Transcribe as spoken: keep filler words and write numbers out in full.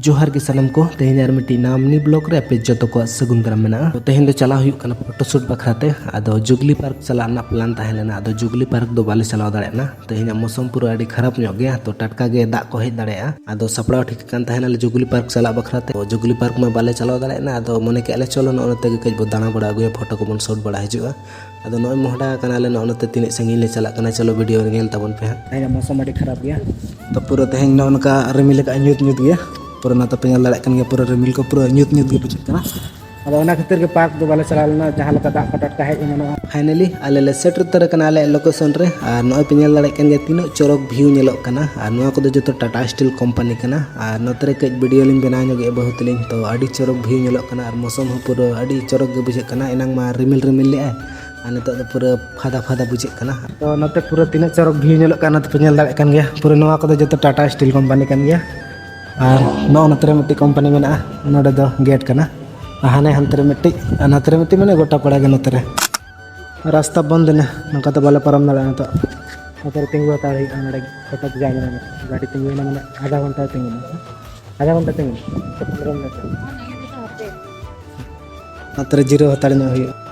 ᱡᱚᱦᱟᱨ ᱜᱮ ᱥᱟᱱᱟᱢ ᱠᱚ, ᱛᱮᱦᱮᱧ ᱟᱨ ᱢᱤᱫᱴᱤᱡ ᱱᱟᱣᱟ ᱢᱤᱱᱤ ᱵᱞᱚᱜ ᱨᱮ ᱟᱯᱮ ᱡᱚᱛᱚ ᱠᱚᱣᱟᱜ ᱥᱟᱹᱜᱩᱱ ᱫᱟᱨᱟᱢ ᱢᱮᱱᱟᱜᱼᱟ᱾ ᱛᱚ ᱛᱮᱦᱮᱧ ᱫᱚ ᱪᱟᱞᱟᱣ ᱦᱩᱭᱩᱜ ᱠᱟᱱᱟ ᱯᱷᱳᱴᱳ ᱥᱩᱴ ᱵᱟᱠᱷᱨᱟ ᱛᱮ᱾ ᱟᱫᱚ ᱡᱩᱵᱽᱞᱤ ᱯᱟᱨᱠ ᱪᱟᱞᱟᱜ ᱨᱮᱱᱟᱜ ᱯᱞᱟᱱ ᱛᱟᱦᱮᱸ ᱞᱮᱱᱟ, ᱟᱫᱚ ᱡᱩᱵᱽᱞᱤ ᱯᱟᱨᱠ ᱫᱚ ᱵᱟᱞᱮ ᱪᱟᱞᱟᱣ ᱫᱟᱲᱮᱭᱟᱜᱼᱟ᱾ ᱛᱮᱦᱮᱧᱟᱜ ᱢᱳᱥᱚᱢ ᱯᱩᱨᱟᱹ ᱟᱹᱰᱤ ᱠᱷᱟᱨᱟᱯ ᱧᱚᱜ ᱜᱮᱭᱟ, ᱛᱚ ᱴᱟᱴᱠᱟ ᱜᱮ ᱫᱟᱜ ᱠᱚ ᱦᱮᱡ ᱫᱟᱲᱮᱭᱟᱜᱼᱟ᱾ ᱟᱫᱚ ᱥᱟᱯᱲᱟᱣ ᱴᱷᱤᱠ ᱠᱟᱱ ᱛᱟᱦᱮᱱᱟᱞᱮ ᱡᱩᱵᱽᱞᱤ ᱯᱟᱨᱠ ᱪᱟᱞᱟᱜ ᱵᱟᱠᱷᱨᱟ ᱛᱮ᱾ ᱛᱚ ᱡᱩᱵᱽᱞᱤ ᱯᱟᱨᱠ ᱢᱟ ᱵᱟᱞᱮ ᱪᱟᱞᱟᱣ ᱫᱟᱲᱮᱭᱟᱜ ᱠᱟᱱᱟ, ᱟᱫᱚ ᱢᱚᱱᱮ ᱠᱮᱜᱼᱟ ᱞᱮ ᱪᱚᱞᱚ ᱱᱚᱜᱼᱚ ᱱᱚᱛᱮ ᱜᱮ ᱠᱟᱹᱡ ᱵᱚ ᱫᱟᱬᱟ ᱵᱟᱲᱟ ᱟᱹᱜᱩᱭᱟ, ᱯᱷᱳᱴᱳ ᱠᱚᱵᱚᱱ ᱥᱩᱴ ᱵᱟᱲᱟ ᱦᱤᱡᱩᱜᱼᱟ᱾ ᱟᱫᱚ ᱱᱚᱜᱼᱚᱭ ᱢᱚᱦᱰᱟ ᱠᱟᱱᱟᱞᱮ, ᱱᱚᱜᱼᱚ ᱱᱚᱛᱮ ᱛᱤᱱᱟᱹᱜ ᱥᱟᱺᱜᱤᱧ ᱞᱮ ᱪᱟᱞᱟᱜ ᱠᱟᱱᱟ, ᱪᱚᱞᱚ ᱵᱷᱤᱰᱤᱭᱳ ᱨᱮ ᱧᱮᱞ ᱛᱟᱵᱚᱱ ᱯᱮ ᱦᱟᱸᱜ᱾ ᱛᱮᱦᱮᱧᱟᱜ ᱢᱳᱥᱚᱢ ᱟᱹᱰᱤ ᱠᱷᱟᱨᱟᱯ ᱜᱮᱭᱟ᱾ ᱛᱚ ᱯᱩᱨᱟᱹ ᱛᱮᱦᱮᱧ ᱱᱚᱜᱼᱚ ᱱᱚᱝᱠᱟ ᱨᱤᱢᱤᱞ ᱟᱠᱟᱫ, ᱧᱩᱛ ᱧᱩᱛ ᱜᱮᱭᱟ᱾ ᱯᱩᱨᱟᱹ ᱱᱚᱛᱮ ᱯᱮ ᱧᱮᱞ ᱫᱟᱲᱮᱭᱟᱜ ᱠᱟᱱ ᱜᱮᱭᱟ, ᱯᱩᱨᱟᱹ ᱨᱤᱢᱤᱞ ᱠᱚ ᱯᱩᱨᱟᱹ ᱧᱩᱛ ᱧᱩᱛ ᱜᱮ ᱵᱩᱡᱷᱟᱹᱜ ᱠᱟᱱᱟ᱾ ᱟᱫᱚ ᱚᱱᱟ ᱠᱷᱟᱹᱛᱤᱨ ᱜᱮ ᱯᱟᱨᱠ ᱫᱚ ᱵᱟᱞᱮ ᱪᱟᱞᱟᱣ ᱞᱮᱱᱟ, ᱡᱟᱦᱟᱸ ᱞᱮᱠᱟ ᱫᱟᱜ ᱠᱚ ᱴᱟᱴᱠᱟ ᱦᱮᱡ ᱮᱢᱟᱱᱚᱜᱼᱟ᱾ ᱯᱷᱟᱭᱱᱟᱞᱤ ᱟᱞᱮ ᱞᱮ ᱥᱮᱴᱮᱨ ᱩᱛᱟᱹᱨ ᱟᱠᱟᱱᱟ ᱟᱞᱮᱭᱟᱜ ᱞᱳᱠᱮᱥᱚᱱ ᱨᱮ᱾ ᱟᱨ ᱱᱚᱜᱼᱚᱭ ᱯᱮ ᱧᱮᱞ ᱫᱟᱲᱮᱭᱟᱜ ᱠᱟᱱ ᱜᱮᱭᱟ ᱛᱤᱱᱟᱹᱜ ᱪᱚᱨᱚᱠ ᱵᱷᱤᱭᱩ ᱧᱮᱞᱚᱜ ᱠᱟᱱᱟ᱾ ᱟᱨ ᱱᱚᱣᱟ ᱠᱚᱫᱚ ᱡᱚᱛᱚ ᱴᱟᱴᱟ ᱥᱴᱤᱞ ᱠᱳᱢᱯᱟᱱᱤ ᱠᱟᱱᱟ᱾ ᱟᱨ ᱱᱚᱛᱮ ᱨᱮ ᱠᱟᱹᱡ ᱵᱷᱤᱰᱤᱭᱳ ᱞᱤᱧ ᱵᱮᱱᱟᱣ ᱧᱚᱜᱮᱜᱼᱟ ᱵᱟᱹᱦᱩ ᱛᱟᱹᱞᱤᱧ, ᱛᱚ ᱟᱹᱰᱤ ᱪᱚᱨᱚᱠ ᱵᱷᱤᱭᱩ ᱧᱮᱞᱚᱜ ᱠᱟᱱᱟ ᱟᱨ ᱢᱳᱥᱚᱢ ᱦᱚᱸ ᱯᱩᱨᱟᱹ ᱟᱹᱰᱤ ᱪᱚᱨᱚᱠ ᱜᱮ ᱵᱩᱡᱷᱟᱹᱜ ᱠᱟᱱᱟ᱾ ᱮᱱᱟᱝ ᱢᱟ ᱨᱤᱢᱤᱞ ᱨᱤᱢᱤᱞ ᱞᱮᱜᱼᱟᱭ, ᱟᱨ ᱱᱤᱛᱚᱜ ᱫᱚ ᱯᱩᱨᱟᱹ ᱯᱷᱟᱫᱟ ᱯᱷᱟᱫᱟ ᱵᱩᱡᱷᱟᱹᱜ ᱠᱟᱱᱟ᱾ ᱛᱚ ᱱᱚᱛᱮ ᱯᱩᱨᱟᱹ ᱛᱤᱱᱟᱹᱜ ᱪᱚᱨᱚᱠ ᱵᱷᱤᱭᱩ ᱧᱮᱞᱚᱜ ᱠᱟᱱᱟ, ᱱᱚᱛᱮ ᱯᱮ ᱧᱮᱞ ᱫᱟᱲᱮᱭᱟᱜ ᱠᱟᱱ ᱜᱮᱭᱟ᱾ ᱯᱩᱨᱟᱹ ᱱᱚᱣᱟ ᱠᱚᱫᱚ ᱡᱚᱛᱚ ᱴᱟᱴᱟ ᱥᱴᱤᱞ ᱠᱳᱢᱯᱟᱱᱤ ᱠᱟᱱ ᱜᱮᱭᱟ᱾ ᱟᱨ ᱱᱚᱜᱼᱚ ᱱᱚᱛᱮ ᱨᱮ ᱢᱤᱫᱴᱤᱡ ᱠᱳᱢᱯᱟᱱᱤ ᱢᱮᱱᱟᱜᱼᱟ, ᱱᱚᱰᱮ ᱫᱚ ᱜᱮᱴ ᱠᱟᱱᱟ᱾ ᱟᱨ ᱦᱟᱱᱮ ᱦᱟᱱᱛᱮ ᱨᱮ ᱢᱤᱫᱴᱤᱡ, ᱟᱨ ᱱᱚᱛᱮ ᱨᱮ ᱢᱤᱫᱴᱤᱡ, ᱢᱟᱱᱮ ᱜᱚᱴᱟ ᱯᱟᱲᱟ ᱜᱮ ᱱᱚᱛᱮ ᱨᱮ᱾ ᱨᱟᱥᱛᱟ ᱵᱚᱱᱫ ᱮᱱᱟ, ᱱᱚᱝᱠᱟ ᱛᱮ ᱵᱟᱞᱮ ᱯᱟᱨᱚᱢ ᱫᱟᱲᱮᱭᱟᱜᱼᱟ ᱱᱤᱛᱚᱜ᱾ ᱱᱚᱛᱮ ᱨᱮ ᱛᱤᱸᱜᱩ ᱦᱟᱛᱟᱲ ᱦᱩᱭᱩᱜᱼᱟ, ᱱᱚᱰᱮ ᱯᱷᱳᱴᱳ ᱡᱟ ᱢᱮᱱᱟᱜᱼᱟ᱾ ᱜᱟᱹᱰᱤ ᱛᱤᱸᱜᱩᱭᱮᱱᱟ, ᱢᱟᱱᱮ ᱟᱫᱷᱟ ᱜᱷᱚᱱᱴᱟ ᱛᱤᱸᱜᱩᱱᱟ, ᱟᱫᱷᱟ ᱜᱷᱚᱱᱴᱟ ᱛᱤᱸᱜᱩᱱᱟ᱾ ᱱᱚᱛᱮ ᱨᱮ ᱡᱤᱨᱟᱹᱣ ᱦᱟᱛᱟᱲ ᱧᱚᱜ ᱦᱩᱭᱩᱜᱼᱟ᱾